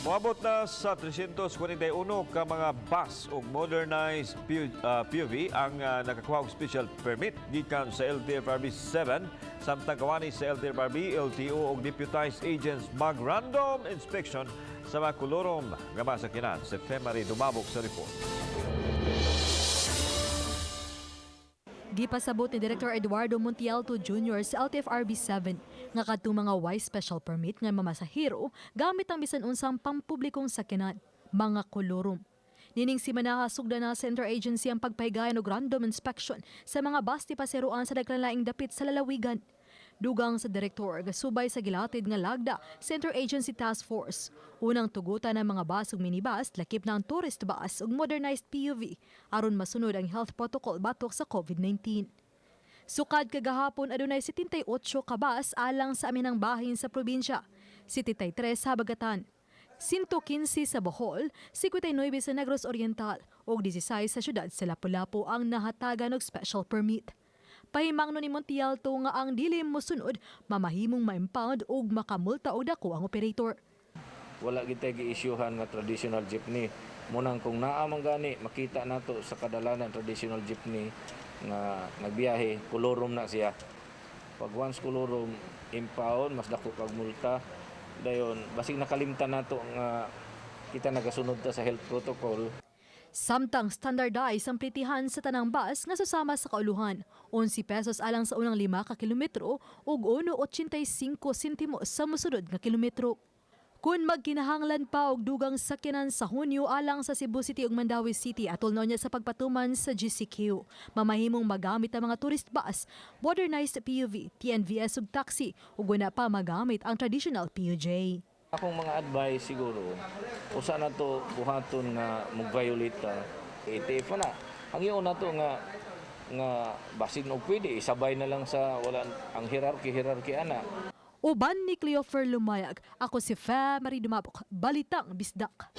Moabot na sa 341 ka mga bus ug modernized PUV ang nakakuha og special permit gikan sa LTFRB 7, samtang kawani sa LTFRB, LTO ug deputized agents mag-random inspection sa mga kolorum nga mga sakyanan. Si Femary Dumabok sa report. Gipasabot ni Director Eduardo Montialto Jr. sa LTFRB 7 nga kadtong mga way special permit nga mamasahero gamit ang bisan unsang pampublikong sakyanan, mga kolorum. Nining simana, sugdan na sa interagency ang pagpahigayon og random inspection sa mga bus ti paseroan sa nagkalaing dapit sa lalawigan. Dugang sa direktor, gasubay sa gilatid nga lagda sa Interagency Task Force. Unang tugutan ng mga bus ug minibus, lakip na ang tourist bus ug modernized PUV aron masunod ang health protocol batok sa COVID-19. Sukad kagahapon, adunay 78 ka bus alang sa aminang bahin sa probinsya, 73 sa Habagatan, 115 sa Bohol, 59 sa Negros Oriental ug 16 sa siyudad sa Lapu-Lapu ang nahatagan og special permit. Pahimangno ni Montialto nga ang dili mosunod mamahimong ma-impound ug makamulta og dako ang operator. Wala gitay gi-issuehan nga traditional jeepney. Munang kung naa man gani makita nato sa kadalanan traditional jeepney nga nagbiyahe, kolorum na siya. Pag once kolorum, impound, mas dako kag multa. Dayon basig nakalimtan nato nga kita nagasunod ta sa health protocol. Samtang standardized ang plitihan sa tanang bus nga susama sa kauluhan, 11 pesos alang sa unang 5 ka kilometro ug 1.85 sentimos sa mosunod nga kilometro. Kung magkinahanglan pa og dugang sakyanan sa Hunyo alang sa Cebu City ug Mandaue City atol na unya sa pagpatuman sa GCQ, mamahimong magamit ang mga tourist bus, modernized PUV, TNVS ug taxi ug wala pa magamit ang traditional PUJ. Akong mga advice siguro, usa na to buhaton nga mag-violate ta, ATF na. Ang iyon na to nga nga basin og pwede isabay na lang sa wala ang hierarchy hierarchy ana. Uban ni Cleofer Lumayag, ako si Fa Marie Dumabok, Balitang Bisdak.